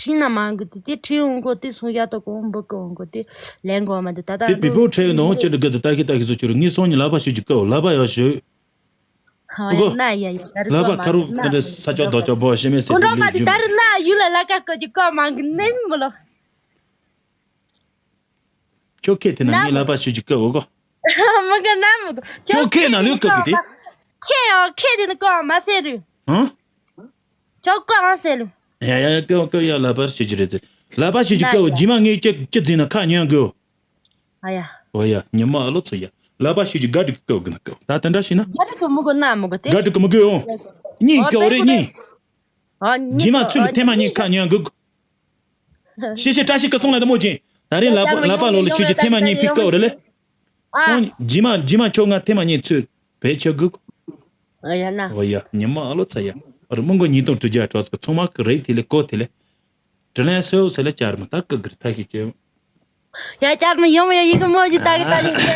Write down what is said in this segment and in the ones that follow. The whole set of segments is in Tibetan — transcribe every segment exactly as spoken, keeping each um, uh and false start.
ཁྲིད་ན་མང་གི་དེ་དེ་ཁྲིད་འོང་གོ་དེ་སོང་ཡ་ད་གོང་འབུ་གི་འོང་གོ་དེ་ལན་གོ་མ་དེ་ད་ད་དེ་བི་པོ་ཁྲེ་ཡོད་ནོ་ཅི་འདྲ་གི་དེ་ད་ཤི་ད་ཤི་སོ་ཁྱོད་ངས་སོང་ཉི་ལ་པ་ཞུ་རྒྱུ་ཀའོ་ལ་པ་ཡ་ཞུ། ཧ་ཡ་ན་ཡ་ཡ་ད་རི་ལ་པ་ཁ་རུ་ན་ད་ས་ཅོག་རྡོ་ཅོག་པོ་ཤི་མེད་ཟེར་གོང་དེ་ཁྲོ་པ་ལས་དེ་ད་རི་ན་ཡུལ་ལ་ལ་ཀ་ཀོ་ཅི་ཀོ་མང་གི་ནེམ་མོ་ལོ། ཁྱོད་ཁེ་དེ་ན་ངས་ལ་པ་ཞུ་རྒྱུ་ཀའོ་གོ། མི་གི་ན་མི་གི་ཁྱོད་ཁེ་ན་ལུས་ཀ་གི་དེ། ཁེ་ཡ་ཁེ་དེ་ནི་ཀོ་མ་ཟེར་རུ། ཧ། ཁྱོད་ཀོ་ཨང་ཟེར་ལུ། ཡ་ཡ་ཡ་ཀོ་ཀོ་ཡ་ལ་པ་ཞུ་རྒྱུ་རེད་ཟེར། ལ་པ་ཞུ་རྒྱུ་ཀའོ་རྗེས་མ་ངས་ཅི་ཅི་འཛིན་ན་ཁ་ཉན་གོ། ཨ་ཡ། ཨོ་ཡ་ཉི་མ་ཨ་ལོ་ཚོ་ཡ། ལ་པ་ཞུ་རྒྱུ་ག་འགྲིག་ཀའོ་གི་ན་ཀའོ་ད་དེ་འདྲ་ཞིག་ན། ག་རི་གི་མི་གི་ན་མི་གི་དེ། ག་འགྲིག་གི་མི་གི་ཨོ། གཉིས་ཨོ་ཀའོ་རེད་གཉིས། ཨ་གཉིས་རྗེས་མ་ཀའོ་ཚུལ་ཨ་ལ་ཐེངས་མ་གཉིས་གཉིས་ཀའོ། ཁ་ཉན་གི། ཤེ་ཤེ་བཀྲ་ཤིས་ཀྱི་གསུང་ལ་དུ་མོ་ཅན། ད་རེས་ལ་པ་ལ་པ་ལོ་ལ་ཆུ་ཆུ་ཐེངས་མ་གཉིས་ཕིག་ཀའོ་རེད་ལེ། ཨ། སོང་ཇི་མ་ཇི་མ་ཁྱོད་ང་ཐེངས་མ་གཉིས་ཚུད་བེད་ཆོད་གི། ཨ་ཡ་ན། ཨོ་ཡ་ཉི་མ་ཨ་ལོ་ཚ་ཡ། ཨ་རུ་མོ་མགོ་ཉིས་སྟོང་དྲུག་བརྒྱ་གྲོགས་སུ་ཚང་མ་གི་རེད་དེ་ལེ་ཀོ་དེ་ལེ། དྲི་ལན་སོ་སེ་ལེ་ཅར་མ་ད་ཀི་གི་རི་ཐ་ཤི་ཅེ། ཡ་ཅར་མ་ཡོང་ཡ་ཡི་གི་མོ་ཇི་ད་གི་ད་ཡི་གི་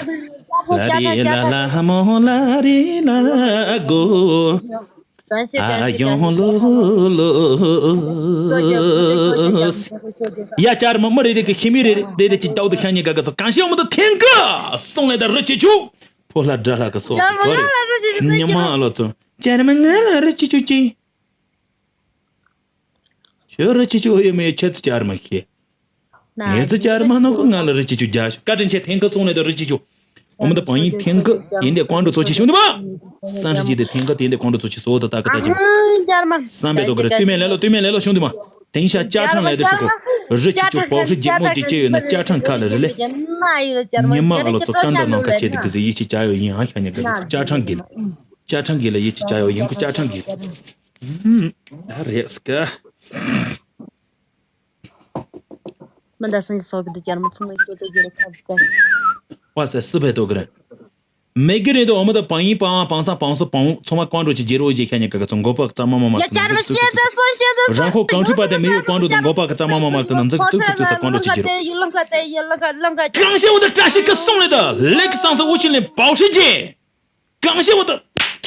ལ་རི་ལ་ལ་མོ་ལ་རི་ལ་གོ། ཨ་ཡོང་ལོ་ལོ། ཡ་ཅར་མ་མི་རེ་རེ་གི་ཤི་མི་རེ་རེ་རེ་ཅིག་ཏའུ་དུ་ཤ་ཉེ་ག་ག་ཚོ་གང་ཤེས་མི་དུ་ཐེང་གི་སོང་ལེ་ད་རི་ཆི་ཆུ། ཕོ་ལྷ་དགྲ་ལྷ་གི་སོགས་ཀྱི་གོ་རེ། ཉི་མ་ཨ་ལོ་ཚོ་ཅར་མ་ང་ལ་རི་ཆི་ཆུ་ཅི། ཁྱོད་རི་ཆི་ཆུ་ཨོ་ཡོད་མེད་ཡོད་ཁྱེད་ཚོ་ཅར་མ་ཤེས། ངེད་ཚོ་ཅར་མ་ནོ་གོ་ང་ལ་རི་ཆི་ཆུ་རྒྱ་ཤོག་བཀའ་དྲིན་ཆེ་ཐེང་གི་སོང་ལེ་ད་རི་ཆི་ཆུ། ཨོ་མ་ད་བང་ཡིན་ཐེང་གི་དེ་འདས་ཀོང་འགྲོ་ཚོ་ཆི་ཤོང་དུ་བ། སང་རི་ཅི་དེ་ཐེང་གི་དེ་འདས་ཀོང་འགྲོ་ཚོ་ཆི་སོ་ད་ད་གི་ད་ཅི། བསམ་པའི་ཐོག་གི་རེ་བསྟུད་མེད་ལེ་ལོ་བསྟུད་མེད་ལེ་ལོ་ཤོང་དུ་མ། དེང་ཤ་ཅ་ཁྲང་ལེ་དུ་ཤོག་གོ། རི་ཆི་ཆུ་པའོ་ཧྲི་རྗེ་མོ་དེ་ཅི་ཡོད་ན་ཅ་ཁྲང་ཁ་ལ་རི་ལེ། ཉི་མ་ཨ་ལོ་ཚོ་ཀ་འདྲ་ནང་ཁ་ཆེ་དེ་གི་ཟི་ཡི་ཆི་ཅ་ཡོ་ཡིན་ཨ་ཤ་ཉི་གི་ཅ་ཁྲང་གི་ལ། ཅ་ཁྲང་གི་ལ་ཡི་ཆི་ཅ་ཡོ་ཡིན་གི་ཅ་ཁྲང་གི་ལ། ད་རེད་སྐ། མི་འདྲ་སེང་སོགས་ཀྱི་དུ་ཅར་མ་ཚང་མའི་ལྟོ་ཚོད་རྒྱུ་རེ་ཁ་བུ་པ། བ་སེ་སི་བེ་ཏོ་གི་རེད། མེ་གི་རེད་དོ་འོ་མ་ད་བང་ཡིན་པའང་བང་སང་བང་སུ་བང་ཚང་མ་ཀོང་འགྲོ་ཅི་རྒྱལ་རོ་ཅི་ཤ་ཉེ་ག་ག་ཚོ་མགོ་པ་གཙང་མ་མ་མ་ཡ་ཅར་མ་ཤེས་ཚེ་སོང་ཤེས་ཚེ་རང་ཁོ་གང་ཁྲི་པ་དེ་མེ་ཡོ་ཀོང་འགྲོ་དང་མགོ་པ་གཙང་མ་མ་མ་དང་འཛུགས་འཛུགས་འཛུགས་ཚ་ཀོང་འགྲོ་ཅི་རྒྱལ་རོ། གང་ཤེས་འོ་ད་བཀྲ་ཤིས་ཀི་སོང་ལེ་ད་ལེགས་སང་སོ་འུ་ཆི་ལེ་པའོ་ཧྲི་རྗེ། གང་ཤེས་འོ་ད་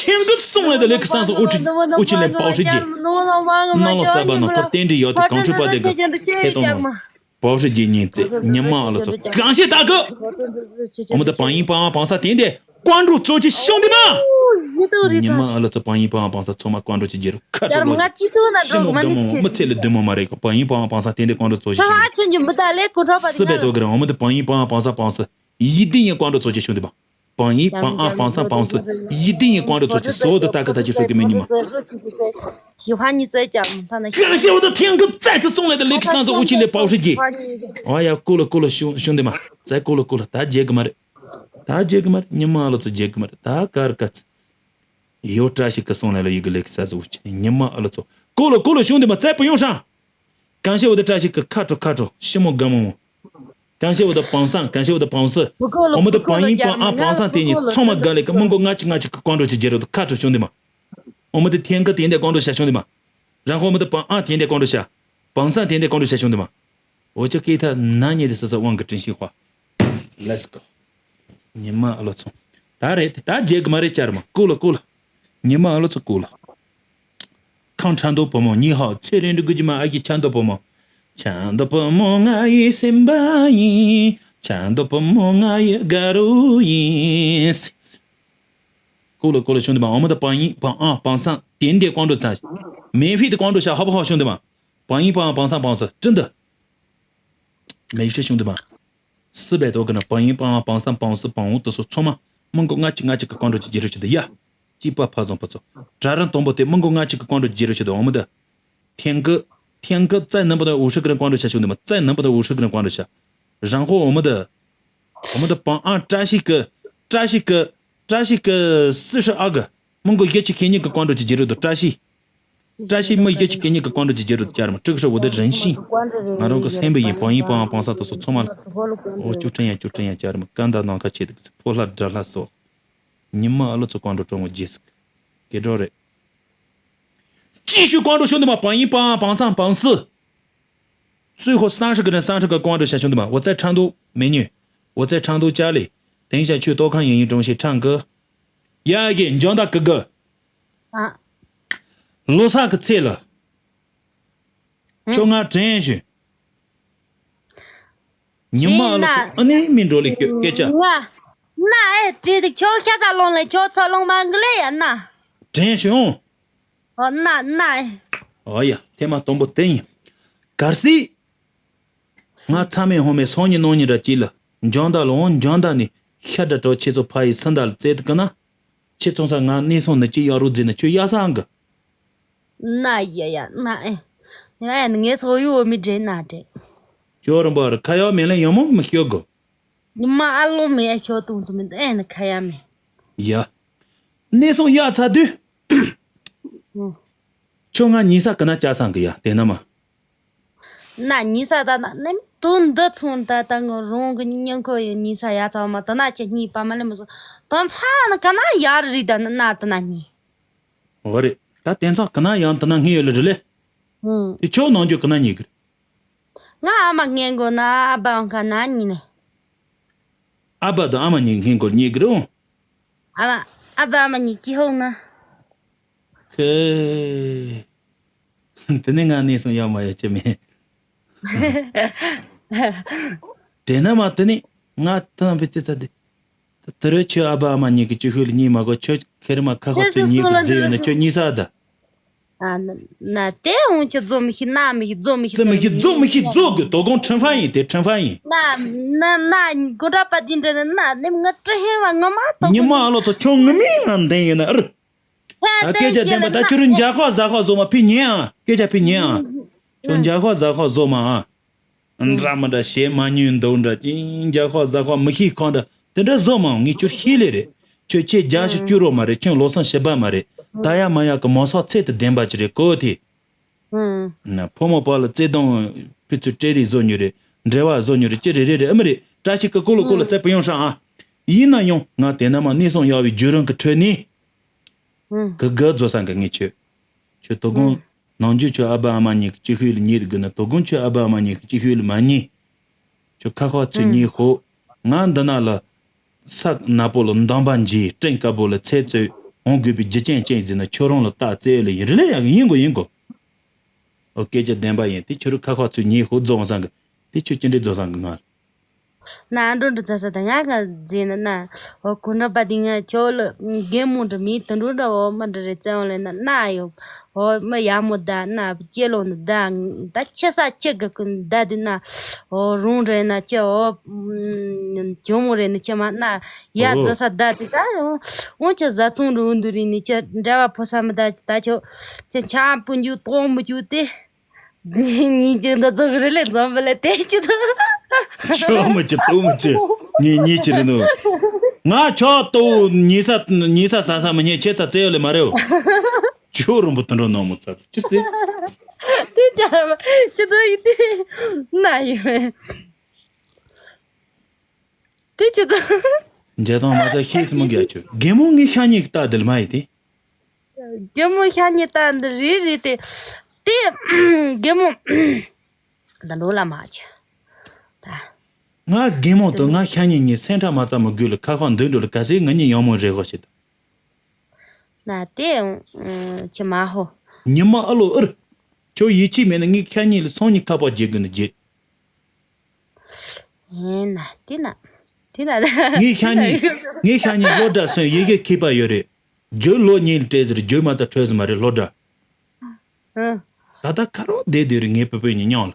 ཐེང་གི་སོང་ལེ་ད་ལེགས་སང་སོ་འུ་ཆི་འུ་ཆི་ལེ་པའོ་ཧྲི་རྗེ། ནང་ལོ་ས་བ་ན་ཁོ་རྟེན་འབྲེལ་ཡོད་དེ་གང་ཁྲི་པ་དེ་གི་ཐེ་གཏོང་མ། པའོ་ཧྲི་རྗེ་ཉིན་ཙེ་ཉི་མ་ཨ་ལ་ཚོ་གང་ཤེས་ད་གི། འོ་མ་ད་བང་ཡིན་པའང་བང་ས་དེ་འདས་ཀོང་འགྲོ་ཚོ་ཆི་ཤོང་དེ་མ། ཉི་མ་ཨ་ལ་ཚོ་བང་ཡིན་པའང་བང་ས་ཚང་མ་ཀོང་འགྲོ་ཅི་རྒྱལ་རོ་ཁ་ཁྲོ་ལོ། ཤི་ནོ་ག་མོ་མི་ཚེ་ལ་བདུན་མོ་མ་རེད་གོ་བང་ཡིན་པའང་བང་ས་དེ་འདས་ཀོང་འགྲོ་ཚོ་ཆི་ཤོང་། སི་བེ་ཏོ་གི་རང་འོ་མ་ད་བང་ཡིན་པའང་བང་ས་བང་ས་ཡིད་བདེ་ཡིན་ཀོང་འགྲོ་ཚོ་ཆི་ཤོང་དེ་མ། བང་ཡིན་བང་ཨ་བང་ས་བང་ས་ཡིད་བདེ་ཡིན་ཀོང་འགྲོ་ཚོ་ཆི་སོ་ད་ད་གི་ད་ཅི་ཤོད་དེ་མེ་ཉི་མ། ཞི་བ་ཉི་ཙེ་ཅམ་ཐ་ན་ཤི་ཤི་འོ་ད་ཐེང་གི་ཙེ་ཙེ་སོང་ལེ་ད་ལེགས་སང་ཚོ་འུ་ཆི་ལེ་པའོ་ཧྲི་རྗེ། ཨ་ཡ་ཀོ་ལོ་ཀོ་ལོ་ཤོང་ཤོང་དེ་མ་ཙེ་ཀོ་ལོ་ཀོ་ལོ་ད་རྗེ་གི་མ་རེད། ད་རྗེ་གི་མ་རེད་ཉི་མ་ཨ་ལོ་ཚོ་རྗེ་གི་མ་རེད་ད་གར་ག་ཚ། ཡོ་བཀྲ་ཤིས་ཀྱི་སོང་ལེ་ལ་ཡི་གི་ལེགས་སང་སོ་འུ་ཆི་ཉི་མ་ཨ་ལོ་ཚོ་ཀོ་ལོ་ཀོ་ལོ་ཤོང་དེ་མ་ཙེ་པུ་ཡོང་ཧྲང་། གང་ཤེས་འོ་ད་བཀྲ་ཤིས་ཀྱི་ཁ་ཁྲོ་ཁ་ཁྲོ་ཤི་མོ་ག་མོ་མོ། གང་ཤེས་འོ་ད་བང་སང་གང་ཤེས་འོ་ད་བང་སི། འོ་མ་ད་བང་ཡིན་བང་ཨ་བང་སང་དེ་གཉིས་ཚང་མ་ག་ལེ་ཀ་མི་མགོ་ང་ཅི་ང་ཅི་ཀི་ཀོང་འགྲོ་ཅི་རྒྱལ་རོ་ད་ཁ་ཁྲོ་ཤོང་དེ་མ། འོ་མ་ད་ཐེང་གི་དེ་འདས་ཀོང་འགྲོ་ཤ་ཤོང་དེ་མ། རང་ཁོ་མ་ད་བང་ཨ་དེ་འདས་ཀོང་འགྲོ་ཤ། བང་སང་དེ་འདས་ཀོང་འགྲོ་ཤ་ཤོང་དེ་མ། འོ་ཅག་སྐད་ཐ་ན་ཉེ་དེ་ས་ས་དབང་གི་དྲིན་ཤེས་ཧོ། Let's go། ཉི་མ་ཨ་ལོ་ཚོ། ད་རེད་དེ་ད་རྗེ་གི་མ་རེད་ཅར་མ་ཀུ་ལ་ཀུ་ལ། ཉི་མ་ཨ་ལོ་ཚོ་ཀུ་ལ། ཁང་ཁྲ་མདོ་བུ་མོ་ཉི་ཧོ་ཚེ་རིང་འདྲི་དགུ་ཇི་མ་ཨ་ཁྱི་ཆ་མདོ་བུ་མོ། ཆ་མདོ་བུ་མོ་ང་ཡི་སེམས་པ་ཡིན། ཆ་མདོ་བུ་མོ་ང་ཡི་དགའ་རོགས་ཡིན། ཀུ་ལ་ཀུ་ལ་ཤོང་དེ་མ་འོ་མ་ད་བང་ཡིན་བང་ཨ་བང་སང་དེ་འདས་ཀོང་འགྲོ་ཚ། མེ་ཕི་དེ་ཀོང་འགྲོ་ཤ་ཧ་བ་ཧ་ཤོང་དེ་མ། བང་ཡིན་བང་ཨ་བང་སང་བང་སི་ཀྲིན་དུ། མེ་ཤི་ཤུང་དུ་མ། སི་བེ་ཏོ་གི་ན་བང་ཡིན་བང་ཨ་བང་སང་བང་སི་བང་འུ་དུ་སོ་ཚོ་མ། མི་མགོ་ང་ཅི་ང་ཅི་གི་ཀོང་འགྲོ་ཅི་རྒྱལ་རོ་ཆི་དུ་ཡ། ཅི་པ་ཕ་ཟོང་པ་ཚོ། གྲ་རན་དོང་པོ་དེ་མི་མགོ་ང་ཅི་གི་ཀོང་འགྲོ་ཅི་རྒྱལ་རོ་ཆི་དུ་འོ་མི་དུ། ཐེང་གི། ཐེང་གི་ཙའི་ནམ་པ་དུ་འུ་ཧྲི་གི་རན་ཀོང་འགྲོ་ཆ་ཤུང་དུ་མ་ཙའི་ནམ་པ་དུ་འུ་ཧྲི་གི་རན་ཀོང་འགྲོ་ཆ། རང་ཁོ་འོ་མི་དུ། འོ་མི་དུ་བང་ཨ་བཀྲ་ཤིས་ཀི། བཀྲ་ཤིས་ཀི། བཀྲ་ཤིས་ཀི་སི་ཧྲི་ཨ་གི། མི་མགོ་ཡ་ཅི་ཁེ་ཉིན་གི་ཀོང་འགྲོ་ཅི་རྒྱལ་རོ་དུ་བཀྲ་ཤིས། བཀྲ་ཤིས་མི་ཡ་ཅི་ཁེ་ཉིན་གི་ཀོང་འགྲོ་ཅི་རྒྱལ་རོ་དུ་ཅར་མ་ཀྲིག་ཧྲི་འུ་དུ་རན་ཤིས། ང་རང་གི་སེམས་པ་ཡིན་བང་ཡིན་བང་བང་ས་དུ་སོ་ཚོ་མ་ལ། འོ་ཅུ་ཁྲན་ཡ་ཅུ་ཁྲན་ཡ་ཅར་མ་ཀ་འདའ་ནང་ཁ་ཆེ་དུ་ཕོ་ལྷ་དགྲ་ལྷ་སོ། ཉི་མ་ཨ་ལོ་ཚོ་ཀོང་འགྲོ་ཀྲོང་ངོ་རྗེས་སུ། སྐད་གྲོགས་རེད། ཅི་ཞུ་ཀོང་འགྲོ་ཤུང་དུ་མ་བང་ཡིན་བང་བང་སང་བང་སི། ཙུའི་ཧོ་སང་ཧྲི་གི་རན་སང་ཧྲི་གི་ཀོང་འགྲོ་ཤ་ཤུང་དུ་མ་འོ་ཙའི་ཁྲང་དུ་མེ་ཉུ། འོ་ཙའི་ཁྲང་དུ་ཅ་ལི། དེང་ཞག་ཆུ་ཏོ་ཁང་ཡིན་ཡིན་ཀྲོང་ཤེ་ཁྲང་གི། ཡ་གི་འཇོན་ད་གི་གི། ཨ། ལོ་སར་གི་ཚེ་ལ། ཁྱོད་ང་དྲན་ཞུ། ཉི་མ་ཨ་ལོ་ཚོ་ཨ་ནི་མི་འགྲོ་ལི་ཤོད་སྐད་ཆ། ང་ན་ཨེ་དྲིས་དེ་ཁྱོད་ཤ་ཚ་ལོང་ལེ་ཁྱོད་ཚ་ལོང་མ་གི་ལེ་ཡ་ན། དྲན་ཞུ་ཨོ། ཨོ་ན་ན་ཨེ། ཨོ་ཡ་ཐེངས་མ་དང་པོ་དེ་ཡིན། གལ་སྲིད། ང་ཚ་མེད་ཧོ་མེད་སང་ཉིན་གནངས་ཉིན་ར་གཅིག་ལ་འཇང་ད་ལ་འོང་འཇང་ད་ནི་ཤ་འདྲ་གྲོ་ཆེ་ཚོ་ཕ་ཡི་སུན་ད་ལ་བཙལ་དུ་ཀི་ན། ཁྱེད་ཚོང་ས་ང་གནས་སོང་ནི་གཅིག་གཡག་རུ་རྫི་ནི་ཁྱོད་གཡག་སང་གི། ན་ཡ་ཡ་ན་ཨེ། ཡ་ཨེ་ནི་ངས་སོ་ཡུ་འོ་མི་འདྲེ་ན་འདྲེ། ཅོ་རུ་འབར་ཁ་ཡག་མེད་ལ་ཡང་མོ་མི་ཤོད་གོ། ཉི་མ་ཨ་ལོ་མེད་ཨེ་ཁྱོད་དུང་ཚོ་མི་ཨེ་ནི་ཁ་ཡག་མེད། ཡ། གནས་སོང་གཡག་ཚ་དུས། ཁྱོད་ང་ཉིན་ས་ཀི་ན་ཅག་སང་གི་ཡ་དེ་ན་མ། ན་ཉིན་ས་ད་ན་ནེམ་དུ་འདི་ཚོང་ད་ད་ངོ་རོང་གི་ཉིན་ཁོ་ཡི་ཉིན་ས་ཡ་ཚ་མ་ད་ན་ཅི་གཉིས་པ་མ་ལེ་མ་སོ་ད་ཚ་ན་ཀ་ན་ཡར་རི་ད་ན་ད་ན་གཉིས། འོ་རེད། ད་དེང་སང་ཀི་ན་ཡང་ད་ན་ངེས་ཡོད་ལེ་རེད་ལེ། ཧུང་། དེ་ཁྱོད་ནང་རྒྱུ་ཀི་ན་གཉིས་གི། ང་ཨ་མ་ངན་གོ་ན་ཨ་བ་ཀ་ན་གཉིས་ནས། ཨ་བ་དང་ཨ་མ་གཉིས་ངན་གོ་གཉིས་གི་རུང་། ཨ་བ་ཨ་བ་ཨ་མ་གཉིས་ཀྱི་ཧོང་ན། ཁེ། དེ་ནས་ང་གནས་སོང་ཡག་མ་ཡག་ཅི་མེད། དེ་ན་མ་དེ་ནས་ང་ཏང་པི་ཙི་ཚ་དེ། དེ་རུ་ཁྱོད་ཨ་བ་ཨ་མ་གཉིས་ཀྱི་ཅི་ཤོད་ལ་གཉིས་མ་གོ་ཁྱོད་ཁེར་མ་ཁ་ཁ་ཚོད་གཉིས་ཀྱི་རྫི་ཡོད་ན་ཁྱོད་གཉིས་ས་ད། ཨ་ན་ན་དེ་འོང་ཁྱོད་རྫོ་མི་ཤི་ན་མི་ཤི་རྫོ་མི་ཤི་རྫི་མི་ཤི་རྫོ་མི་ཤི་རྫོ་དགོས་དོ་དགོང་ཁྲིམས་ཧྥ་ཡིན་དེ་ཁྲིམས་ཧྥ་ཡིན། ན་ན་ན་གོ་ད་པ་དེ་འདྲ་ན་ན་ནི་ང་ཀྲི་ཧེ་བ་ང་མ་ཏོ་ཉི་མ་ཨ་ལོ་ཚོ་ཁྱོད་ངི་མི་ང་འདན་ཡོད་ན་ཨར། ད་སྐད་ཆ་བདེན་པ་ད་ཁྱོད་རང་འཇའ་ཁོག་ཟ་ཁོག་བཟོ་མ་ཕི་ཉན་ཨ་སྐད་ཆ་ཕི་ཉན་ཨ། ཁྱོད་འཇའ་ཁོག་ཟ་ཁོག་བཟོ་མ་ཨ། འདྲ་མི་འདྲ་བྱེད་མ་ཉུས་འདུག་འདྲ་ཅིང་འཇའ་ཁོག་ཟ་ཁོག་མི་ཤེས་གང་འདྲ་དེ་འདྲ་བཟོ་མ་ངས་ཁྱོད་ཤེས་ལེ་རེད། ཁྱོད་ཁྱེད་བརྒྱ་ཞིག་བཅུ་རོགས་མ་རེད་ཁྱོད་ལོ་སང་ཞི་བ་མ་རེད། ད་ཡ་མ་ཡ་གི་མོ་སོག་ཚད་དུ་ལྡན་པ་ཅི་རེད་གོ་དེ། ན་ཕོ་མོ་པ་ལ་བརྩེ་དུང་ཕི་ཚུ་སྤྲེལ་རིགས་བཟོ་ཉུ་རེད། འབྲེལ་བ་བཟོ་ཉུ་རེད་ཅི་རེད་རེད་རེད་ཨ་མི་རེད་བཀྲ་ཤིས་ཀི་ཀོ་ལོ་ཀོ་ལོ་རྩེ་པུ་ཡོང་ཧྲ་ཨ། ཡིན་ན་ཡང་ང་དེ་ན་མ་གནས་སོང་ཡག་བའི་བརྒྱུད་རིམ་གི་ཁྲོད་ནས། གི་གི་རྫོ་སང་གི་ངས་ཁྱོད། ཁྱོད་དོ་དགོང་ནང་རྒྱུ་ཁྱོད་ཨ་བ་ཨ་མ་གཉིས་ཀྱི་ཅི་ཤོད་ལ་ཉེ་དགོས་ན་དོ་དགོང་ཁྱོད་ཨ་བ་ཨ་མ་གཉིས་ཀྱི་ཅི་ཤོད་ལ་མ་ཉེ། ཁྱོད་ཁ་ཁོག་ཚོས་ཉེ་ཧོ། ང་འདི་ན་ལ། ས་ན་པོ་ལ་འདམ་པ་འཇིའི་སྤྲིན་དཀར་པོ་ལ་ཚེ་བཙོས་འོང་དགོས་པའི་རྒྱུ་རྐྱེན་ཅན་ཟིན་ན་ཁྱོད་རང་ལ་རྟགས་བཙལ་ལ་ཡིན་རེ་ལེ་ཡག་ཡིན་གོ་ཡིན་གོ། ཨོ་སྐད་ཆ་བདེན་པ་ཡིན་དེ་ཁྱོད་རུ་ཁ་ཁོག་ཚོས་ཉེ་ཧོ་རྫོ་སང་གི་དེ་ཁྱོད་ཅི་འདྲའི་རྫོ་སང་གི་ང་། ན་འགྲོ་འགྲོ་ཚ་ས་ད་ང་ག་རྫས་ན་ན། འོ་གོ་འདྲ་པ་དེ་ང་ཁྱོད་ལ་རྒན་མོ་འདྲ་མི་དུད་འགྲོ་འདྲ་འོ་མ་འདྲ་རེ་བཙན་འོ་ལེ་ན་ན་ཡོ། འོ་མ་ཡ་མོ་ད་ན་སྐྱེ་ལོ་ན་ད་ད་ཁྱེད་ས་ཁྱེད་ག་ཀུན་ད་དུ་ན། འོ་རུང་རེ་ན་ཁྱེད་འོ་ཇོ་མོ་རེ་ན་ཁྱེད་མ་ན་ཡ་རྫོ་ས་ད་དུ་ད་འོ་ཁྱེད་བཟའ་ཚང་རུ་འདུ་རི་ནི་ཁྱེད་འདྲ་བ་ཕོ་ས་མི་ད་ད་ཁྱོད་ཁྱེད་ཆ་སྤུན་རྒྱུ་ཏོག་མི་རྒྱུ་དེ། ཉིན་རྒྱུན་དུ་རྫོགས་རི་ལས་འཛོམས་པ་ལས་དེ་ཅི་ཐུབ། ཆོག་མི་ཅི་ཏུ་མི་ཅི། ངས་ཉིད་ཅི་རེད་ནོ། ང་ཆོག་ཏུ་ཉིས་ས་ཉིས་ས་ས་ས་མི་ཉེ་ཁྱེད་ཚ་བཙལ་ཡོད་ལེ་མ་རེད། ཆོག་རུང་པོ་དུད་འགྲོ་ནོར་མོ་ཚ་ཅི་སེ། དེ་ཅི་རེད་ཅི་ཐུབ་ཡིན་དེ་ན་ཡོད། དེ་ཅི་ཚོ། འཇའ་དང་མ་རྩ་ཤེས་སི་མི་རྒྱ་ཆོད་རྒན་མོ་ངའི་ཤ་ཉེ་གི་རྟགས་དེ་ལ་མ་ཡིན་ཏེ། རྒན་མོ་ཤ་ཉེ་རྟགས་འདི་རེད་རེད་དེ། དེ་རྒན་མོ་ད་འགྲོ་ལ་མ་ཆ་ད། ང་རྒན་མོ་དང་ང་ཤ་ཉེ་གཉིས་སེམས་ཁྲལ་མ་རྩ་མི་དགོས་ལ་ཁ་ཁ་འདོན་འགྲོ་ལ་ག་ཚད་ང་གཉིས་ཡང་མོ་རེད་གོ་ཞེས། ན་དེ་ཆི་མ་ཧོ། ཉི་མ་ཨ་ལོ་ཨུར། ཁྱོད་ཡིད་ཆེས་མེད་ན་ངས་ཁ་ཉིན་ལ་སང་ཉིན་ཁ་པར་བརྗེ་དགོས་ན་བརྗེ། ཨེ་ན་དེ་ན་དེ་ན་ངས་ཁ་ཉིན་ངས་ཁ་ཉིན་སློབ་གྲྭ་སོན་ཡི་གེ་ཁྱེད་པ་ཡོད་རེད། རྒྱུ་ལོ་གཉིས་ལ་སྤྲད་ཟེར་རྒྱུ་མ་རྩ་འཕྲོད་ཟེར་མ་རེད་སློབ་གྲྭ། ཨ། ད་ལྟ་ཁ་རོག་བསྡད་བསྡད་རེད་ངའི་བུ་བུ་གཉིས་མཉམ་ལ།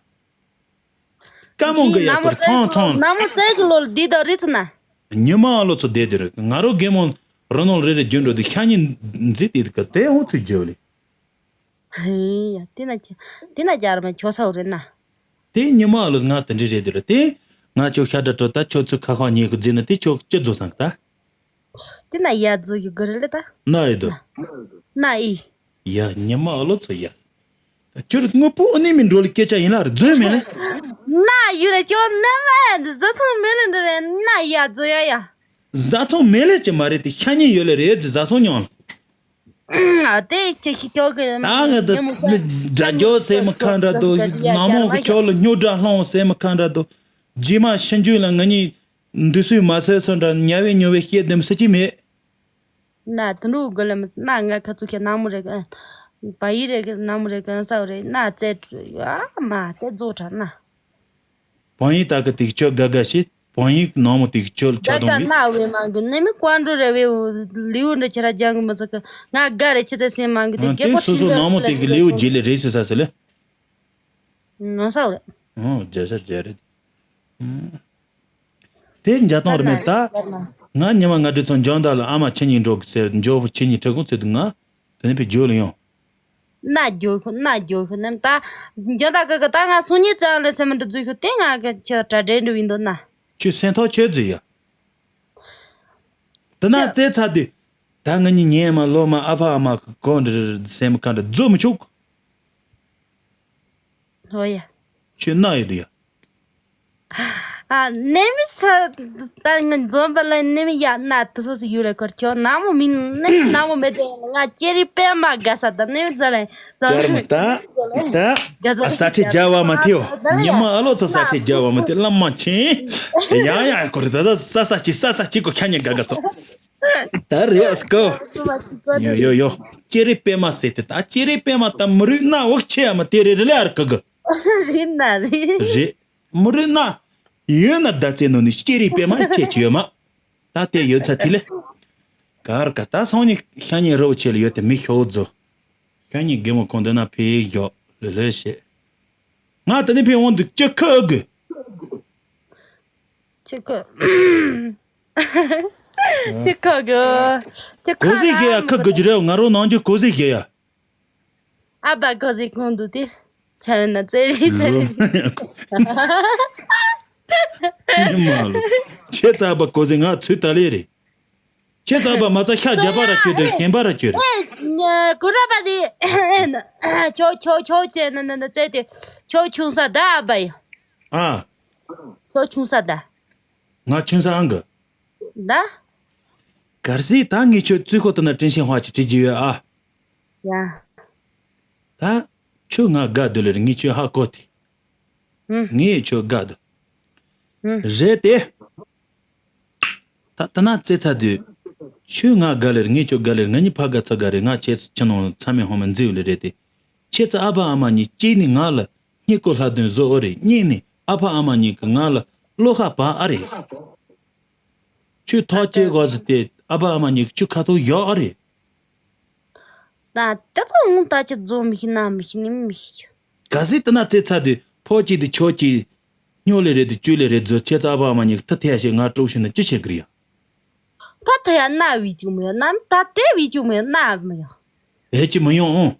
ཀ་མོ་འགའ་ཡག་པར་ཚང་ཚང་། ན་མོ་ཙེ་གི་ལོ་ལ་འདི་དང་རི་ཚི་ན། ཉི་མ་ཨ་ལོ་ཚོ་བསྡད་དེ་རེད་ང་རོ་རྒན་མོ་རི་ནོར་རེ་རེ་རྒྱུན་འགྲོ་དེ་ཤ་ཉེ་འཛི་དེ་ག་དེ་འོང་ཚུལ་བརྗོད་ལེ། ཧེ་ཡ་དེ་ན་ཅི་དེ་ན་རྒྱ་ར་མ་ཁྱོ་ས་རེད་ན། དེ་ཉི་མ་ཨ་ལོ་ང་དེ་འདྲི་རེད་དེ་རེད་དེ་ང་ཁྱོ་ཤ་འདྲ་དྲོ་ད་ཁྱོ་ཚོ་ཁ་ཁ་ཉེ་གི་འཛི་ན་དེ་ཁྱོ་ཅི་རྫོ་སང་ད། དེ་ན་ཡ་རྫོ་ཡི་གི་རེད་ལེ་ད། ན་ཡི་དོ། ན་ཡི། ཡ་ཉི་མ་ཨ་ལོ་ཚོ་ཡ། ཁྱོད་དངོས་པོ་ཨ་ནི་མི་འགྲོ་ལི་སྐད་ཆ་ཡིན་ལ་རྫོས་མེད་ལེ། ན་ཡུ་ལེ་ཁྱོད་ནམ་ཨ་འདི་བཟའ་ཚང་མེད་ལེ་འདྲ་རེད་ན་ཡ་རྫོ་ཡ་ཡ། བཟའ་ཚང་མེད་ལེ་ཅི་མ་རེད་དེ་ཤ་ཉེ་ཡོད་ལེ་རེད་ཅི་བཟའ་ཚང་ཉོང་ལ། ཨ་དེ་ཁྱེད་ཤི་ཁྱོད་གི་ད་ང་ད་ཉི་མ་ཁྱོད་དགྲ་ཇོ་སེ་མ་ཁ་འདྲ་དོ་ཡ་ནང་མོ་གི་ཁྱོད་ལ་སྨྱོ་དགྲ་སློང་སེ་མ་ཁ་འདྲ་དོ། རྗེས་མ་ཤི་འཇུས་ལ་ང་གཉིས་འདི་སུས་མ་ཟེར་སོ་འདྲ་ཉ་བའི་ཉོ་བའི་ཤེས་ལྡེམ་ས་ཅི་མེད། ན་དུ་འགྲོ་དགོས་ལ་མི་ན་ང་ཁ་ཚུགས་ཁྱེད་ནང་མོ་རེད་གི། བ་ཡི་རེད་གི་ནམ་རེད་གང་ས་རེད་ན་རྩེ་ཨ་མ་རྩེ་རྫོགས་དྲག་ན། བང་ཡིག་དག་གི་དེ་ཁྱོད་དགའ་དགའ་བྱེད། བང་ཡིག་ནང་མོ་དེ་ཁྱོད་ཆགས་དགའ་དགའ་སྡང་ཡོད། ན་བའི་མང་གི་ནི་མི་ཀོན་འགྲོ་རེ་བའི་ལིའུ་འདྲ་ཁྱེད་ར་སྦྱང་གི་མི་ཚོགས་གི་ང་དགའ་རེ་ཁྱེད་ཚེ་སེམས་མང་གི་དེ་ཨ་རྒད་དེ་པོ་སོ་ཤིང་སོ་འདྲ་ནང་མོ་ལ་དེ་གི་ལིའུ་རྗེས་ལེ་རེད་ཟེར་ས་ཟེར་ལེ། ནོ་ས་རེད། ཨོ་རྒྱ་ས་རྒྱ་རེད། ཨུམ། དེ་འཇའ་ཐང་རེད་མེད་ད། ང་ཉི་མ་ང་འདྲི་ཚོ་འཇོན་ད་ལ་ཨ་མ་ཁྱེད་གཉིས་འགྲོ་གི་ཟེར་འཇོ་བོ་ཁྱེད་གཉིས་ཁྲི་གུང་ཚེ་དུ་ང་དེ་ནས་པའི་རྒྱུ་ལ་ཡོང་། ན་རྒྱུ་ཁུ་ན་རྒྱུ་ཁུ་ནམ་ད། འཇོན་ད་གི་གི་ད་ང་སུ་ཉིད་ཙང་ལ་སེམས་མི་འདུག་རྫུས་ཁུ་དེ་ང་གི་ཁྱི་དྲ་འདྲེ་འདྲུ་ཡིན་འདུག་ན། ཁྱོད་སེམས་ཐག་ཆོད་རྫུས་ཡ། དེ་ན་ཁྱི་རྩེ་ཚ་དུས། ད་ང་གཉིས་ཉན་མ་ལོ་མ་ཨ་ཕ་ཨ་མ་གི་གོ་འདྲི་སེམས་ཁ་འདྲ་རྫུ་མི་ཆུག་ཧོ་ཡ། ཁྱོད་ན་ཡོད་དུ་ཡ། ཨ་ནེ་མི་ས་ད་ང་འཛོམས་པ་ལ་ནེ་མི་ཡ་ན་དུ་སོ་སི་ཡུ་ལ་ཁོར་ཁྱོད་ན་མོ་མིན་ནེ་མི་ན་མོ་མེད་དེ་ང་ཅེ་རི་པད་མ་དགའ་ས་ད་ནེ་མི་ཛ་ལེ་ཙར་མ་ད་ད་དགའ་ས་ཨ་ས་ཁྲི་རྒྱ་བ་མ་ཐེའོ། ཉི་མ་ཨ་ལོ་ཚ་ས་ཁྲི་རྒྱ་བ་མ་ཐེ་བླ་མ་ཆེན། ཡ་ཡ་ཁོར་ད་ད་ས་ས་ཅི་ས་ས་ཅི་གོ་ཁ་ཉེ་དགའ་དགའ་ཚོ། ད་རེད་ཨ་སི་ཀོ། ཡོ་ཡོ་ཡོ། ཅེ་རི་པད་མ་ཟེར་ཏེ་ད་ཅེ་རི་པད་མ་ད་མི་རུས་སྣ་འོག་ཆེ་ཡ་མ་དེ་རེད་རེད་ལེ་ཨར་ཀ་གི། རེད་ན་རེད། རེད། མི་རུས་སྣ། ཡོད་ན་ཟླ་ཚེ་ནོ་ནི་ཅེ་རི་པད་མ་ཆེ་ཆེ་ཡོད་མ། ད་དེ་ཡོད་ཚ་དེ་ལེ། གར་ག་ད་སང་ཉིན་ཤ་ཉེ་རོ་ཆེ་ལ་ཡོད་དེ་མི་ཤོག་རྫོ། ཤ་ཉེ་དགེ་མོ་ཁོང་འདི་ན་ཕེ་ཡོ་ལེ་ལེ་ཤེ། ང་ད་ནི་ཕེ་འོང་འདུག་ཅི་ཁ་ཨ་གི། ཅི་ཁ། ཅི་ཁ་གི། ཅི་ཁ་གོ་ཟི་གི་ཡ་ཁ་གི་ཅི་རེད་ང་རོ་ནང་ཅི་གོ་ཟི་གི་ཡ། ཨ་བ་གོ་ཟི་ཁོང་འདུག་དེ། ཆ་ཡོད་ན་ཙེ་རི་ཙེ་རི། ཉི་མ་ལོ། ཁྱེད་ཚ་བ་གོ་ཟི་ང་ཚུད་ད་ལེ་རེད། ཁྱེད་ཚ་བ་མ་ཚ་ཤ་རྒྱ་པ་ར་ཁྱོད་དེ་ཞན་པ་ར་ཁྱོད་རེད། ཨེ་ཀུ་ར་པ་དེ། ཁྱོ་ཁྱོ་ཁྱོ་ཅེ་ན་ན་ན་ཙེ་དེ། ཁྱོ་ཆུང་ས་ད་ཨ་བ་ཡ། ཨ། ཁྱོ་ཆུང་ས་ད། ང་ཆུང་ས་ཨང་གི། ད། གར་སི་ད་ངས་ཁྱོད་རྩིས་ཁོ་ཏུ་ན་དྲིན་ཤེས་ཧ་ཅི་བྲིས་ཀྱི་ཡོད་ཨ། ཡ། ད། ཁྱོད་ང་དགའ་འདོད་ལེར་ངས་ཁྱོད་ཧ་གོ་དེ། ཧུམ། ངས་ཁྱོད་དགའ་འདོད། ཧུམ། རེད་དེ། ད་ད་ན་རྩེ་ཚ་དུས། ཁྱོད་ང་དགའ་ལེར་ངས་ཁྱོད་དགའ་ལེར་ང་གཉིས་ཕ་དགའ་ཚ་དགའ་རེད་ང་ཁྱེད་ཁྱེད་ནང་ཚ་མེད་ཧོ་མེད་འཛིའུ་ལེ་རེད་དེ། ཁྱེད་ཚ་ཨ་ཕ་ཨ་མ་གཉིས་གཅིག་ནི་ང་ལ་སྙིང་ཁོ་ལྷ་དོན་བཟོ་ཨོ་རེད་གཉིས་ནི་ཨ་ཕ་ཨ་མ་གཉིས་ཀྱི་ང་ལ་བློ་ཁ་བ་ཨ་རེད། ཁྱོད་ཐག་བཅད་དགོས་ཟེར་ཏེ་ཨ་ཕ་ཨ་མ་གཉིས་ཀྱི་ཁྱོད་ཁ་ཐོག་ཡོད་ཨ་རེད། ད་དེ་ཚོ་ངུ་ད་ཅི་རྫོང་མི་ཤི་ན་མི་ཤི་ནི་མི་ཤི་ཆུ། ག་ཟེ་དེ་ན་རྩེ་ཚ་དུས་ཕོ་གཅིག་དུ་ཆོ་གཅིག་སྨྱོ་ལེ་རེད་དུ་བཅུ་ལེ་རེད་རྫོ་ཁྱེད་ཚ་ཨ་ཕ་ཨ་མ་གཉིས་ཀྱི་ཐ་ཐེ་ཡ་ཞེས་ང་དཀྲུག་ཤིན་ན་ཅི་བྱེད་གི་རེད་ཡ། ད་ཐ་ཡ་ན་བི་ཅུ་མི་ཡོད་ནམ་ད་དེ་བི་ཅུ་མི་ཡོད་ན་མི་ཡོད། ཨེ་ཅི་མི་ཡོང་ཨོ།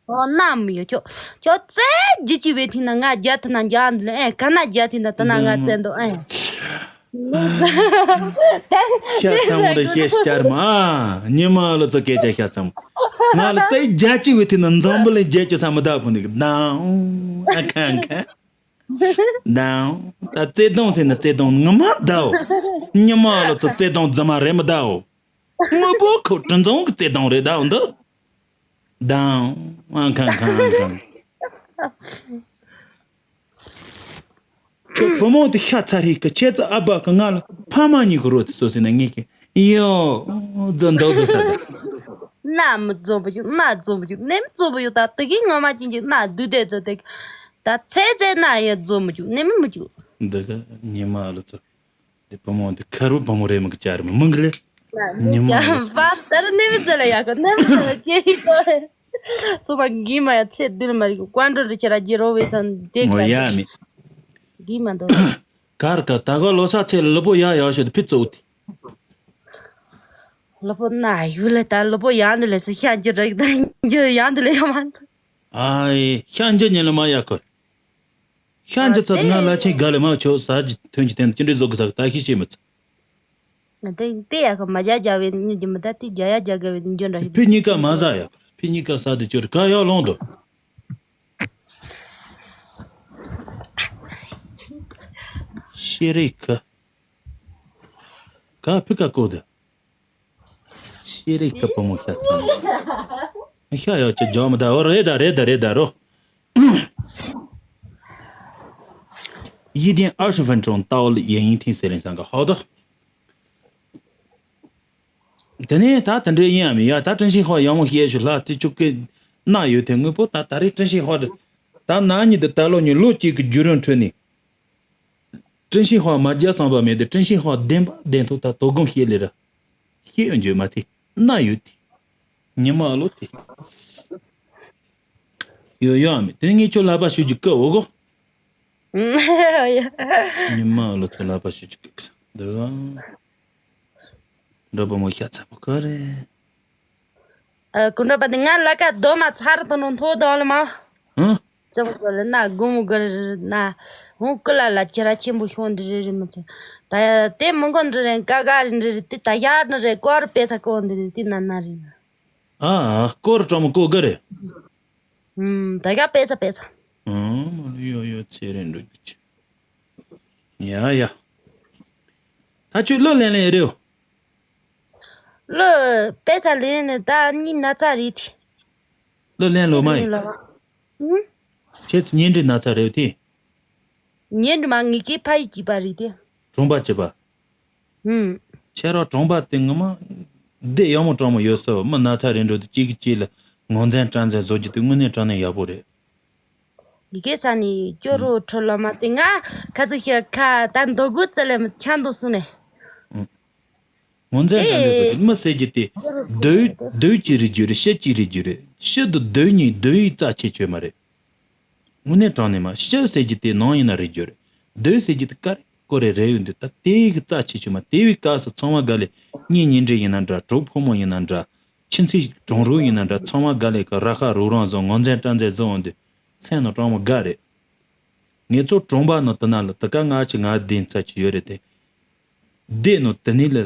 ཨོ་ནམ་ཡོད་ཁྱོད། ཁྱོད་ཙེ་ཇི་ཅི་བའི་ཐིན་ན་ང་རྒྱ་ཐིན་ན་རྒྱ་འདི་ལ་ཨེ་ག་ན་རྒྱ་ཐིན་ན་ད་ན་ང་ཙེ་འདོ་ཨེ། ཤ་ཚ་མོ་རེ་ཤེས་ཤ་ཅར་མ། ཉི་མ་ལ་ཙོ་སྐད་ཆ་ཤ་ཚ་མོ། ང་ལ་ཙེ་རྒྱ་ཅི་བའི་ཐིན་ན་འཛམ་བུ་ལ་རྒྱ་ཅི་ས་མི་ད་ཕུ་ནི་གི་དང་ཨ་ཁང་ཁང་། དང་། ད་ཙེ་དོང་ཟེར་ན་ཙེ་དོང་ངི་མ་དའོ། ཉི་མ་ལ་ཙོ་ཙེ་དོང་རྫི་མ་རེད་མི་དའོ། དངོས་པོ་ཁོ་གྲུ་འཛོང་གི་ཙེ་དོང་རེད་དའོ་འདི། དང་། ཨང་ཁང་ཁང་ཨང་ཁང་། ཁྱོད་བུ་མོ་དེ་ཤ་ཚ་རིག་གི་ཁྱེད་ཚོ་ཨ་བ་གི་ང་ལ་ཕ་མ་གཉིས་ཀྱི་རོ་དེ་སོ་ཟེར་ན་ངེད་ཀྱི་ཡོ། རྫོ་འདོག་འདོག་ས་དེ། ན་མི་རྫོ་བུ་ཡོད་ན་རྫོ་བུ་ཡོད་ནེ་མི་རྫོ་བུ་ཡོད་ད་དེ་གི་ངོ་མ་ཅན་གྱི་ན་བདུད་དེ་རྫོ་དེ་ད་ཚེ་ཚེ་ན་ཡ་རྫོ་མི་རྒྱུག་ནེ་མི་མི་རྒྱུག་འདི་ག་ཉི་མ་ལ་ཚོ། འདི་བུ་མོ་འདི་ཁར་བུ་བུ་མོ་རེད་མི་གི་ཅར་མི་མི་གི་ལེ། ཉི་མ་ལ་ཚོ། པར་ལྟར་ནེ་མི་ཚེ་ལ་ཡ་གི་ནེ་མི་ཚེ་ལ་ཅེ་ཧི་ཏོ་རེ། ཚོ་པ་གི་མ་ཡ་ཚེ་བདུན་མ་རིག་ཀོན་ཀྲོ་རི་ཆེ་ར་ཇི་རོ་བེ་ཚན་དེ་ངོ་ག་ཡ་མི། གི་མ་འདོ། གར་ག་ད་ག་ལོ་ས་ཚེ་ལ་ལུ་པོ་ཡ་ཡ་ཤོད་དེ་ཕི་ཙོག་དེ། ལུ་པོ་ན་ཡུ་ལེ་ད་ལུ་པོ་ཡ་འདི་ལེ་སི་ཤ་འཇི་རིག་ད་འཇི་ཡ་འདི་ལེ་ཡ་མ་ཚ། ཨའི་ཤ་འཇི་ཉེ་ལ་མ་ཡ་ཁོ། ཤ་འཇི་ཚ་ང་ལ་ཆེ་ག་ལེ་མ་ཆོ་ས་ཇི་ཐོན་ཅི་ཐན་ཅི་འདྲི་ཟོ་གི་ས་ད་ཤི་ཤེ་མི་ཚ། ང་དེ་དེ་ཡ་ཁ་མ་བྱ་བྱ་བའི་ཉིན་གྱི་མི་ད་དེ་བྱ་ཡ་བྱ་དགའ་བའི་ཉིན་འཇོན་འདྲ་ཞིག་ཕི་གཉིས་ཀ་མ་ཟ་ཡ། ཕི་གཉིས་ཀ་ཟ་དེ་ཅོར་ག་ཡ་ལོང་དོ། ཤེ་རེ་ཁ། ག་ཕི་ཀ་ཀོ་དེ། ཤེ་རེ་ཁ་བུ་མོ་ཤ་ཚ། ཤ་ཡ་ཅི་ཇོ་མི་ད་འོ་རེ་ད་རེ་ད་རེ་ད་རོ། 一点二十分钟到了演艺厅 ཟེར་ལེན་སང་ག་ཧོ་དོ། དེ་ནས་ད་དེ་འདྲའི་ཡིན་ཡ་མི་ཡ་ད་ཀྲིན་ཤིང་ཧོ་ཡང་མོ་ཤེས་ཤུ་ལྷ་དེ་བཅུག་གི། གནང་ཡོད་དེ། དངོས་པོ་ད་ད་རེས་ཀྲིན་ཤིན་ཧྭ་དེ་ད་ན་ཉིད་དུ་ད་ལོ་ཉིད་ལོ་གཅིག་གི་བརྒྱུད་རིམ་ཁྲོད་ནས། ཀྲིན་ཤིན་ཧྭ་མ་རྒྱལ་སོང་བ་མེད་དེ། ཀྲིན་ཤིན་ཧྭ་བདེན་པ་བདེན་ཐོག་ད་དོ་དགོང་བཤད་ལེ་ར། ཤེས་ཡོན་བརྗོད་མ་དེ་གནང་ཡོད་དེ། ཉི་མ་ཨ་ལོ་དེ། ཡོ་ཡོ་ཨ་མི་དེ་ངས་ཁྱོད་ལག་པ་ཞུ་རྒྱུ་ཀི་འོ་གོ། ཉི་མ་ལོ་ཚོ་ལག་པ་ཞུ་རྒྱུ་ཀི་འདི་ག་འདྲ་པོ་མོ་ཤ་ཚ་པོ་ག་རེད། ཨ་ཀུན་འགྲོ་པ་འདི་ང་ལ་ཀ་རྡོ་མ་ཚར་དུ་ནོ་མཐོ་དང་ལ་མ། ཧུ། ཙམ་གོ་ལ་ན་དགོང་མོ་ག་རེ་རེ་ན། འོང་ཀུ་ལ་ལ་ཁྱེད་ར་ཆེན་པོ་ཤོང་འདི་རེ་རེ་མི་ཚེ། ད་ཡ་དེ་མི་མགོ་འདི་རེ་ཀ་ཀ་རེ་འདི་རེ་དེ་ད་ཡར་འདི་རེ་ཀོར་པེ་ས་ཀོ་འདི་རེ་དེ་ན་ན་རེ་ན། ཨ་ཨ་ཀོར་གྲོང་མོ་ཀོ་ག་རེ། ཨུམ། ད་ག་པེ་ས་པེ་ས། ཨང་། མ་ལུ་ཡོ་ཡོ་ཚེ་རིང་འགྲོ་རྒྱུ་ཆེ། ཡ་ཡ། ད་ཁྱོད་གླུ་ལེན་ལེན་རེད། གླུ་པེ་ས་ལེན་ནས་ད་གཉིས་ན་ཚ་རེད་དེ། གླུ་ལེན་ལོ་མ་ཡིན། ཨུམ། ཁྱེད་ཚོ་ཉིན་འདྲི་ན་ཚ་རེད་དེ། ཉིན་འདྲི་མ་ངེད་ཀྱི་ཕ་ཡི་བྱིས་པ་རེད་དེ། གྲོང་པ་བྱིས་པ། ཧུམ། ཁྱེད་རང་གྲོང་པ་དེ་ངོ་མ་སྡེ་ཡག་མོ་གྲོང་མོ་ཡོད་སོ། མི་ན་ཚ་རིང་འགྲོ་དུས་གཅིག་གིས་གཅིག་ལ་ངོ་མཚན་སྤྲང་མཚན་བཟོ་རྒྱུ་དེ་དངོས་གནས་དྲང་གནས་ཡག་པོ་རེད། ཡི་གེ་ས་ནས་སྐྱོ་རོ་ཁྲོ་ལོ་མ་དེ་ང་ཁ་ཚིག་ཤེས་ཁ་ད་མདོ་དགུ་ཙི་ལས་མི་ཆ་མདོ་སུ་ནས། ངོ་མཚན་དྲང་མཚན་བཟོ་དེ་མི་ཟེར་རྒྱུ་དེ་སྡོད་སྡོད་ཀྱི་རིགས་རྒྱུ་རེད། ཤི་ཀྱི་རིགས་རྒྱུ་རེད། ཤི་དང་སྡོད་གཉིས་སྡོད་ཡིག་རྩ་ཆེ་ཆོད་མ་རེད། དངོས་གནས་དྲང་གནས་མ་ཤི་ཟེར་རྒྱུ་དེ་ནང་ཡིན་ན་རེད་རྒྱུ་རེད། སྡོད་ཟེར་རྒྱུ་དེ་ཀ་རེ་ཀོ་རེ་རེ་ཡོད་འདུག་ད་དེ་ཡི་གི་རྩ་ཆེ་ཆུང་མ་དེ་བའི་སྐབས་སུ་ཚང་མ་དགའ་ལས། གཉེན་ཉེ་འབྲེལ་ཡིན་ན་འདྲ། གྲོགས་ཕོ་མོ་ཡིན་ན་འདྲ། ཁྱིམ་མཚེས་གྲོང་རོགས་ཡིན་ན་འདྲ། ཚང་མ་དགའ་ལས་ཀ་ར་ཁ་རུག་རང་བཟོ། ངོ་མཚན་སྤྲང་མཚན་བཟོ་འོང་དུས་སེམས་ནང་སྤྲང་མོ་དགའ་རེད། ངེད་ཚོ་གྲོང་པ་ནང་དུ་ན་ལ་དུ་ཀ་ང་ཆི་ང་བདེན་ཚ་ཆི་ཡོད་རེད་དེ། སྡེ་ནང་དུ་ནི་ལ།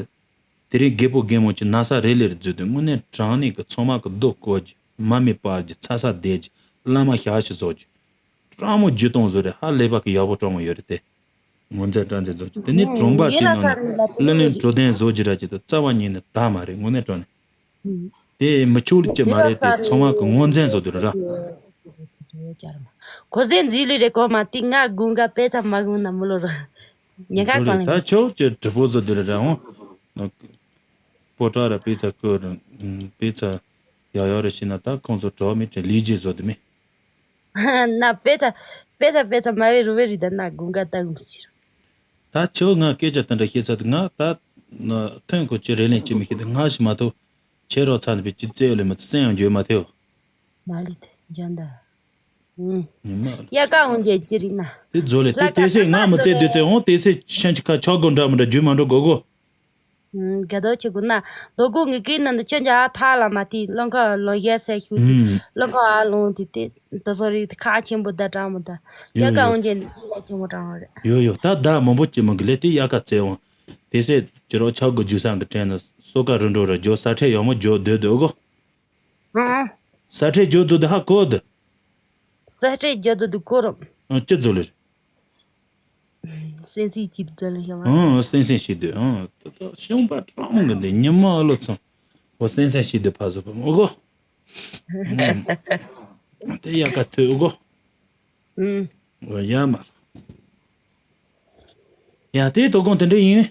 དེ་རིང་རྒད་པོ་རྒན་མོ་གྱི་ན་ས་རེ་ལེར་འཛུལ་དུས་དངོས་གནས་དྲང་གནས་ཀྱི་ཚང་མ་གི་རྡོ་བརྐོ་རྒྱུ། མ་མི་སྤར་རྒྱུ། ཚ་ས་བསྡད་རྒྱུ། བླ་མ་ཞག་ཞིག་བཟོ་རྒྱུ། སྤྲང་མོ་རྒྱུ་སྟོང་བཟོ་རེད། ཧ་ལས་པ་གི་ཡག་པོ་སྤྲང་མོ་ཡོད་རེད་དེ། ངོ་མཚན་སྤྲང་མཚན་བཟོ་རྒྱུ་དེ་ནི་གྲོང་པ་དེ་ནང་ནས་གླུ་ལེན་བྲོ་ལྡན་བཟོ་རྒྱུ་ར་ཅིག་ད་རྩ་བ་ཉིད་ནས་ད་མ་རེད། དངོས་གནས་དྲང་གནས། དེ་མི་ཆོག་ལུགས་ཀྱི་མ་རེད་དེ། ཚང་མ་གི་ངོ་མཚན་བཟོ་དུ་ར། གོ་ཟན་འཛིན་ལི་རེ་གོ་མ་ཏི་ང་དགུན་ག་པེ་ཚ་མ་གུན་ན་མི་ལོ་ར། ཉེ་ག་གང་ལེ། ད་ཆོག་ཀྱི་གྲི་པོ་བཟོ་དུ་ར་ར་འོང་། པོ་ཏྲ་ར་པེ་ཚ་ཀོ་ར། པེ་ཚ་ཡག་ཡག་ར་ཤི་ན་ད་ཁོང་ཚོ་གྲོགས་མི་དྲན་ལི་ཇི་བཟོ་དུ་མེ། ན་པེ་ཚ་པེ་ཚ་པེ་ཚ་མ་བེ་རུ་བེ་རི་ད་ན་དགུན་ག་ད་གུམ་སི་ར། ད་ཆོག་ང་སྐད་ཆ་དེ་འདྲ་བཤད་ཚ་དུ་ང་ད་ཐོན་གོ་ཅི་རེ་ལེན་ཅི་མི་ཤེས་དུ་ང་ཞིག་མ་གཏོགས། ཁྱེད་རོགས་ཚ་ནི་པའི་ཅི་རྩེ་ཡོད་ལེ་མི་རྩེ་ཡང་འགྱོད་མ་ཐེའོ། མ་ལི་ཐེ་འཇན་ད། ཨུམ། ཉི་མ་ཡ་ཀ་འོང་ཇེ་ཅི་རི་ན། དེ་རྫོ་ལེ་དེ་དེ་སེ་ང་མི་རྩེ་དུ་རྩེ་འོང་དེ་སེ་ཤན་ཅི་ཁ་ཆོག་གོ་འདྲ་མི་འདྲ་རྒྱུ་མ་འགྲོ་གོ་གོ། ཨུམ། ག་དོ་ཆི་གུ་ན། དོ་གུ་ངི་ཀི་ན་ནི་ཅོན་ཇ་ཨ་ཐ་ལ་མ་ཏི་ལོང་ཁ་ལོང་ཡ་སེ་ཤུ་ཏི། ཨུམ། ལོང་ཁ་ཨ་ལོང་ཏི་ཏི་དོ་སོ་རི་ཁ་ཆེན་པོ་ད་གྲང་མོ་ད། ཡ་ཀ་འོང་ཇེ་ཡ་ཆེན་པོ་གྲང་རེ། ཡོ་ཡོ་ད་ད་མང་པོ་ཅི་མང་གི་ལེ་དེ་ཡ་ཀ་རྩེ་འོང་། དེ་སེ་ཅི་རོགས་ཆོག་གོ་རྒྱུ་སང་གི་དྲན་ན་སོ་ཀ་རུ་འགྲོ་ར་ཇོ་ས་ཁྲེ་ཡོ་མོ་ཇོ་སྡོད་སྡོད་གོ། ཨང་། ས་ཁྲེ་ཇོ་ཛོ་དི་ཧ་གོ་དི། ས་ཁྲེ་ཇོ་ཛོ་དི་གོ་རོ། ཨང་། ཅི་ཛོ་ལེ། སེན་སི་ཅི་ཛོ་ལེ་ཤ་མ། ཨང་། སེན་སེན་ཤི་དི། ཨང་། ད་ད་ཤོང་པ་ཀྲང་གི་འདི་ཉི་མ་ཨ་ལོ་ཚང་། འོ་སེན་སེན་ཤི་དི་ཕ་ཟོ་ཕ་མོ་གོ། ཨང་། དེ་ཡ་ཀ་ཐོས་གོ། ཨང་། འོ་ཡ་མ། ཡ་དེ་དོ་དགོང་དེ་འདྲ་ཡིན།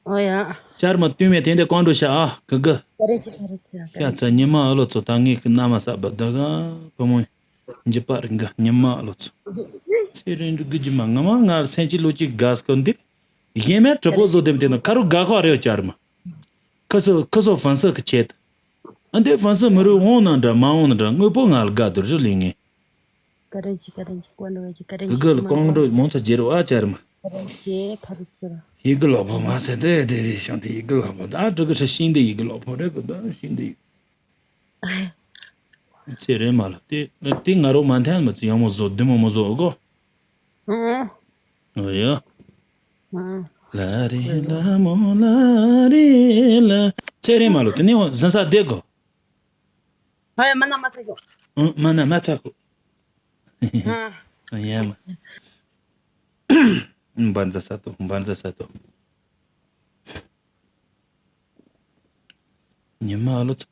ཨོ་ཡ། ཤར་མ་བསྟུན་མེད་དེ་འདྲ་གང་འགྲོ་ཤ་ཨ་གི་གི། ཀ་རེ་ཅི་ཀ་རེ་ཅི་ཀ་རེ་ཤ་ཅི། ཚ་ཉི་མ་ཨ་ལོ་ཚོ་ད་ངས་གི་མནའ་མ་ས་བ་ད་ག་བུ་མོ་འཇི་པ་རི་གི་ཉི་མ་ཨ་ལོ་ཚོ། ཚེ་རིང་འདྲུ་གི་ཇི་མ་ང་མ་ང་སེམས་ཅི་ལོ་ཅི་ག་སྐོ་འདི། གཞན་མའི་གྲི་པོ་བཟོ་དེམ་དེ་ན་ཁ་རུ་དགའ་ཁོ་རེ་ཡོད་ཅར་མ། ཁ་སོ་ཁ་སོ་ཧྥན་སི་གི་ཆེད། ཨ་འདི་ཧྥན་སི་མི་རུ་འོང་ན་འདྲ་མ་འོང་ན་འདྲ་དངོས་པོ་ང་ལ་དགའ་དུ་རུ་ལེ་ངེ། ཀ་རེན་ཅི་ཀ་རེན་ཅི་ཀོན་རོ་ཅི་ཀ་རེན་ཅི་གི་ལ་ཀོང་རོ་མོང་ཚ་རྗེ་རུ་ཨ་ཅར་མ། ཀ་རེན་ཅི་ཁ་རུ་ཚུ་ར། ཡི་གི་ལོ་པོ་མ་ཟེར་དེ་དེ་དེ་ཤང་དེ་ཡི་གི་ལོ་པོ་ད་དྲུ་གི་ཧྲི་ཤིང་དེ་ཡི་གི་ལོ་པོ་རེ་གི་ད་ཤིང་དེ་ཡི། ཚེ་རེ་མ་ལ་དེ་དེ་ང་རོ་མ་འཐེན་མ་ཚུ་ཡང་མོ་བཟོ་དུ་མོ་མོ་བཟོ་ཨོ་གོ། ཨོ་ཡ། ལ་རེ་ལ་མོ་ལ་རེ་ལ། ཚེ་རེ་མ་ལོ་དེ་ནི་འོ་ཟན་ས་དེ་གོ། ཧོ་ཡ་མ་ན་མ་ས་གོ། ཨུ་མ་ན་མ་ཚ་གོ། ཨ་ཡ་མ། འབར་འཛག་ས་དོ་འབར་འཛག་ས་དོ། ཉི་མ་ཨ་ལོ་ཚ།